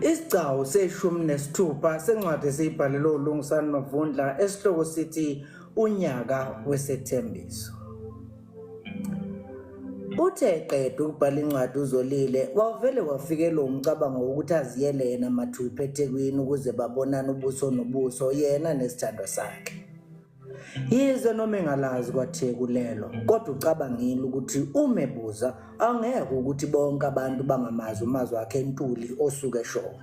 Isigcawu seshumi nesithupha sencwadi esiyibhalelwe uLungisani Mavundla esihloko sithi Unyaka Wesethembiso. Uthe eqeda ukubhala incwadi uZolile wavele wafikelwa umcabango wokuthi aziyele yena mathupha eThekwini ukuze babonane ubuso nobuso yena nesithandwa sakhe. Yize noma engalazi kwaTheku lelo kodwa ucabangile ukuthi uma ebuza angeke ukuthi bonke abantu bangamazi umazwi akhe Ntuli osuke eshowe.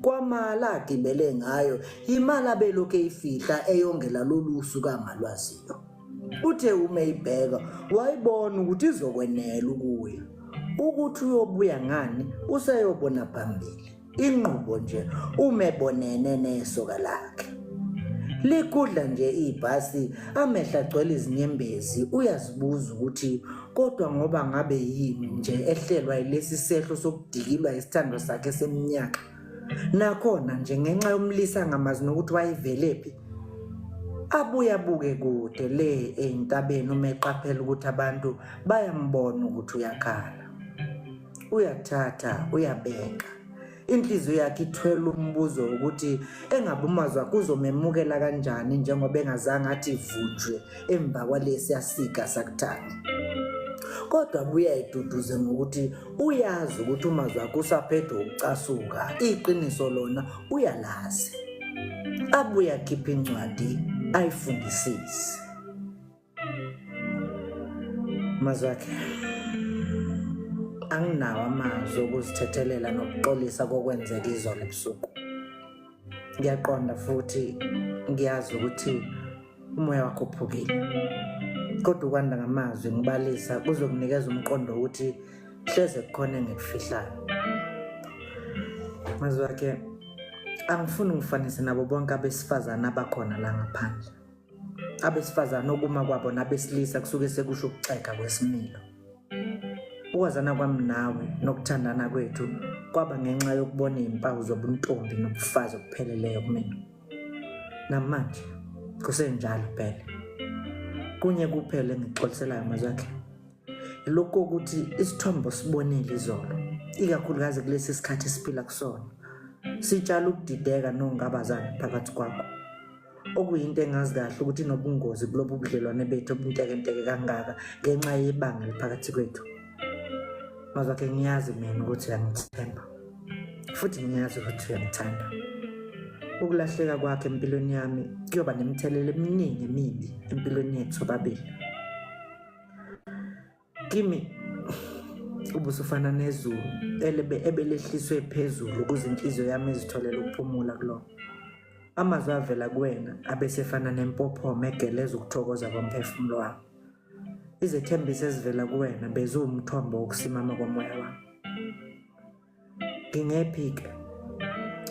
Kwamali agibele ngayo imali abelokhu eyifihla eyongela lolu suku angalwaziyo. Uthe uma eyibheka wayibona ukuthi izokwenela ukuya. Ukuthi uyobuya ngani useyobona phambili. Inqubo nje uma ebonene nesoka lakhe. Ligudla nje ibhasi amehlo agcwele izinyembezi uyazibuza ukuthi kodwa ngoba ngabe yini nje ehlelwa yilesi sehlo sokudikilwa isithandwa sakhe seminyaka. Nakhona nje ngenxa yomlisa angamazi nokuthi wayevelephi. Abuye abuke kude le ey'ntabeni uma eqaphela ukuthi abantu bayambona ukuthi uyakhala. Uyathatha uyabeka. Inhliziyo yakhe ithwele umbuzo wokuthi engabe umazwi akhe uzomemukela kanjani njengoba engazange athi vunjwe emva kwalesi yasiga sakuthatha. Kodwa abuye ayiduduze ngokuthi uyazi ukuthi umazwi akhe usaphethwe ukucasuka, iqiniso lona uyalazi. Abuye akhiphe incwadi ayifundisise. Mazwakhe, anginawo amazwi okuzithethelela nokuxolisa kokwenzeka izolo ebusuku. Ngiyaqonda futhi ngiyazi ukuthi umoya wakho uphukile. Kodwa ukwanda ngamazwi ngibalisa kuzokunikeza umqondo wokuthi hleze kukhona engikufihlayo. Mazwakhe, angifuni ngifanise nabo bonke abesifazane abakhona la ngaphandle. Abesifazane okuma kwabo nabesilisa kusuke sekusho ukuxega kwesimilo. Ukwazana kwami nawe nokuthandana kwethu kwaba ngenxa yokubona izimpawu zobuntombi nobufazi obupheleleyo kumina. Namanje kusenjalo phela. Kunye kuphela engikuxoliselayo mazwakhe. Lokhu kokuthi isithombe osibonile izolo, ikakhulukazi kulesi sikhathi esiphila kusona, sitshala ukudideka nokungabazana phakathi kwakho. Okuyinto engazi kahle ukuthi inobungozi kulobu budlelwane bethu obuntekenteke kangaka ngenxa yebanga eliphakathi kwethu. Mazwakhe ngiyazi mina ukuthi uyangithemba futhi ngiyazi ukuthi uyangithanda. Ukulahleka kwakhe empilweni yami kuyoba nemithelela eminingi emibi empilweni yethu sobabili. Kimi ubusufana nezulu elebe ebelehliswe phezulu ukuze inhliziyo yami izitholele ukuphumula kulona. Amazwi avela kuwena abesefana nempophoma egeleza ukuthokoza komphefumulo wami. Izethembiso ezivela kuwena beziwumthombo wokusimama komoya wami. Ngingephi-ke?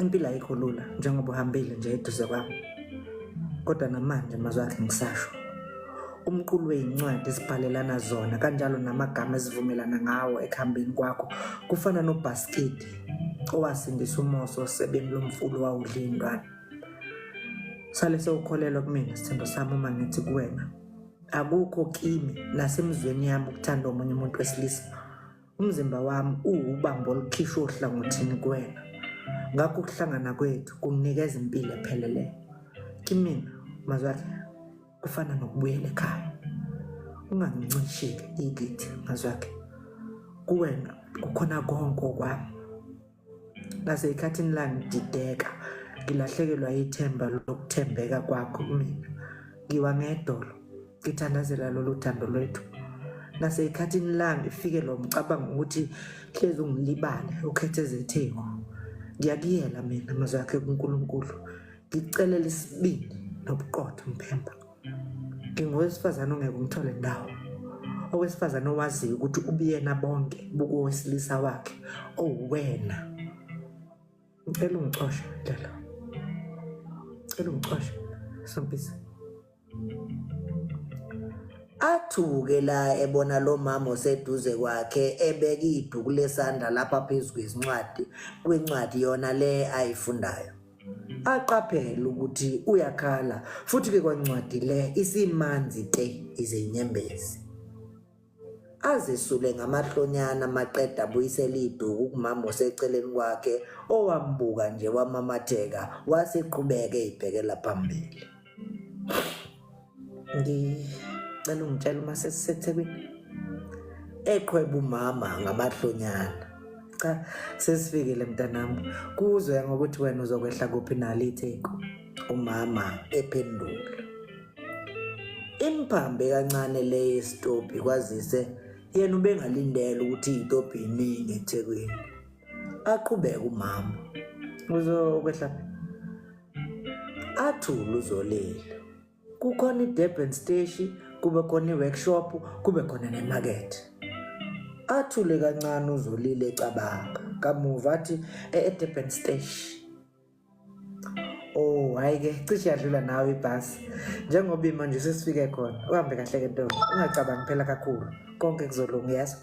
Impilo ayikho lula njengoba uhambile nje eduze kwami. Kodwa namanje mazwi akhe ngisasho. Umqulu weyincwadi esibhalelana zona kanjalo namagama esivumelana ngawo ekuhambeni kwakho kufana nobhasikidi owasindisa uMose osebeni lomfula owawudla iy'ntwana. Sale sewukholelwa kumina sithando sami uma ngithi kuwena akukho kimi nasemizweni yami ukuthanda omunye umuntu wesilisa. Umzimba wami uwubambo olukhishwe ohlangothini kuwena. Ngakho ukuhlangana kwethu kunginikeza impilo epheleleyo. Kimina, mazwi akhe kufana nokubuyela ekhaya. Ungangincishi-ke ikithi, mazwi akhe. Kuwena kukhona konke okwami. Naseyikhathini la ngidideka, ngilahlekelwa ithemba lokuthembeka kwakho kumina. Ngiwa ngedolo, ngithandazela lolu thando lwethu. Naseyikhathini la ngifikelwa umcabango ukuthi hlezi ungilibale ukhethe ezeTheku. Ngiyakuyela mina amazwi akhe kuNkulunkulu. Ngikucelela isibindi nobuqotho Mphemba. Ngingowesifazane ongeke umthole ndawo. Owesifazane owaziyo ukuthi ubuyena bonke bukowesilisa wakhe owuwena. Ngicela ungicoshe Ndlela. Ngicela ungicoshe Sompisi. Athuke la ebona lo mama oseduze kwakhe ebeka iduku lesandla lapha phezu kwezincwadi kwencwadi yona le ayifundayo. Aqaphele ukuthi uyakhala futhi-ke kwancwadi le isimanzi te izinyembezi. Azesule ngamahlonyana maqeda abuyisele iduku kumama oseceleni kwakhe owambuka nje wamamatheka waseqhubeka eyibhekela phambili. Ngicela ungitshele uma sesiseThekwini. Eqhweba umama ngamahlonyana. Cha, sesifikile mntanami. Kuzoya ngokuthi wena uzokwehla kuphi nalo iTheku. Umama ephendula. Imphambe kancane le yesitobhi kwazise yena ubengalindele ukuthi iy'tobhi iningi eThekwini. Aqhubeke umama. Uzokwehla Athule uZolile. Kukhona i-Durban Steshi, kube khona i-workshop, kube khona nemakethe. Athule kancane uZolile ecabanga. Kamuva athi e-Durban Steshi. Oh, hayi ke cishe yadlula nawe ibhasi. Njengoba ima nje sesifike khona. Uhambe kahle ke ntombi. Ungacabangi phela kakhulu. Konke kuzolunga yazi.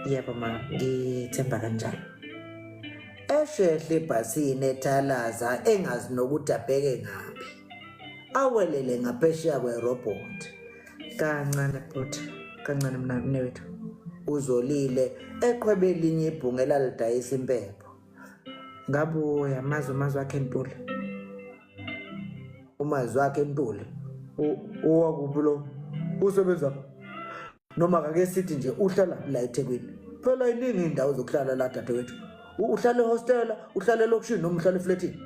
Yebo ma, ngithemba kanjalo. Eshehle ebhasini ethalaza engazi nokuthi abheke ngaphi. Awelele ngaphesheya kwerobhothi. Kancane bhuti, kancane mna mnewethu. Uzolile eqhwebe elinye ibhungu elalidayisa impepho. Ngabe uyamazi umazwi wakhe Ntuli? Umazwi wakhe Ntuli? Owakuphi lo? Usebenza noma kake sithi nje uhlala la eThekwini phela iningi indawo zokuhlala la dadewethu uhlala ehostela uhlala elokishini noma uhlala efletini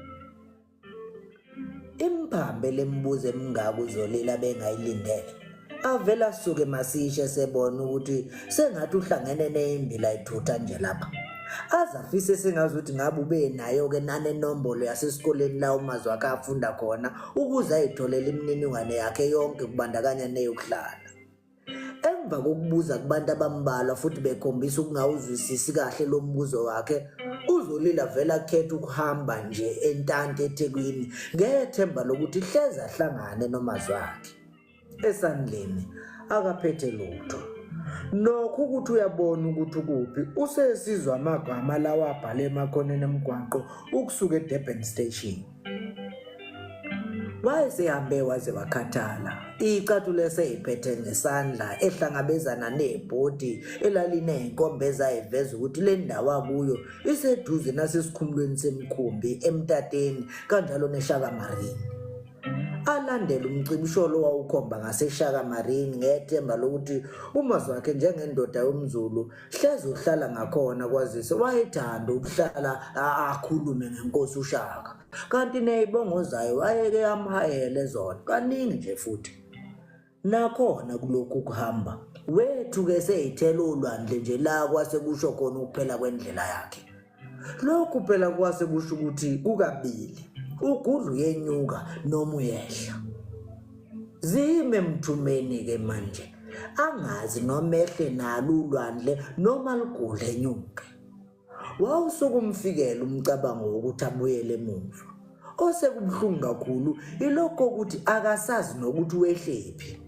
imphambe lembuzo emingaka uzolila bengayilindele avela asuke masishe sebona ukuthi sengathi uhlangene neyimbila ithutha nje lapha azafise sengazi ukuthi ngabe ube nayo-ke nanenombolo yasesikoleni la umazwi akhe afunda khona ukuze ayitholele imininingwane yakhe yonke kubandakanya neyokuhlala Emva kokubuza kubantu abambalwa futhi bekhombisa ukungawuzwisisi kahle lo mbuzo wakhe, uZolile avele akhethe ukuhamba nje entante eThekwini ngethemba lokuthi hleze ahlangane nomazwakhe. Esandleni akaphethe lutho. Nokho ukuthi uyabona ukuthi ukuphi usesizwa amagama lawa abhale emakhoneni emgwaqo ukusuka eDurban Station. Wayesehambe waze wakhathala, icathulo eseyiphethe ngesandla ehlangabezana nebhodi elaliney'nkomba ezayiveza ukuthi le ndawo akuyo iseduze nasesikhumulweni semikhumbi eMtateni kanjalo neShaka Marine. Alandela umcibisholo owawukhomba ngaseShaka Marine ngethemba lokuthi uMazwakhe njengendoda yomZulu hleze uhlala ngakhona kwazise wayethanda ukuhlala akhulume ngenkosi uShaka kanti neyibongo zayo wayeke amhayele zona kaningi nje futhi nakhona kulokhu kuhamba wethu-ke seyithela olwandle nje la kwase kusho khona ukuphela kwendlela yakhe Lokhu phela kwase kusho ukuthi kukabili, ugudlu uyenyuka noma uyehla. Zime emthumeni-ke manje, angazi noma ehle nalo ulwandle noma ligudle enyuke. Wawusukumfikela umcabango wokuthi abuyele emuva. Osekubuhlungu kakhulu ilokho ukuthi akasazi nokuthi wehlephi.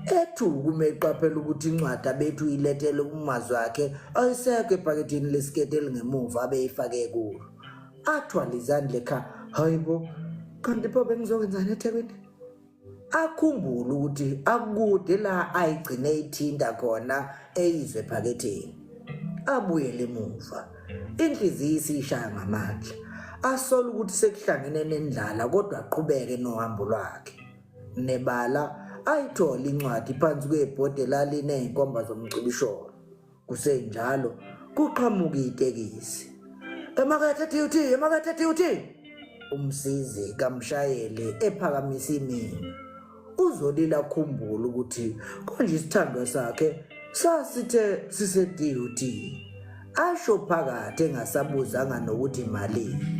Ethuka uma eqaphela ukuthi incwadi abethu uyilethele kumazwi akhe ayisekho ebhakethini lesiketi elingemuva abeyifake kulo. Athwale izandla ekha, hayi bo, kanti pho bengizokwenzani eThekwini? Akhumbule ukuthi akukude la ayigcine ithinta khona eyizwe ephaketheni. Abuyele emuva. Inhliziyo isishaya ngamandla. Asola ukuthi sekuhlangene nendlala kodwa aqhubeke nohambo lwakhe. Nebala ayithole incwadi phansi kwebhodi elaliney'nkomba zomcibisholo. Kusenjalo kuqhamuka itekisi. Emakethe DUT, emakethe DUT! Umsizi kamshayeli ephakamisa iminwe. Uzolile akhumbule ukuthi konje isithandwa sakhe sasithe sise-DUT. Asho phakathi engasabuzanga nokuthi malini.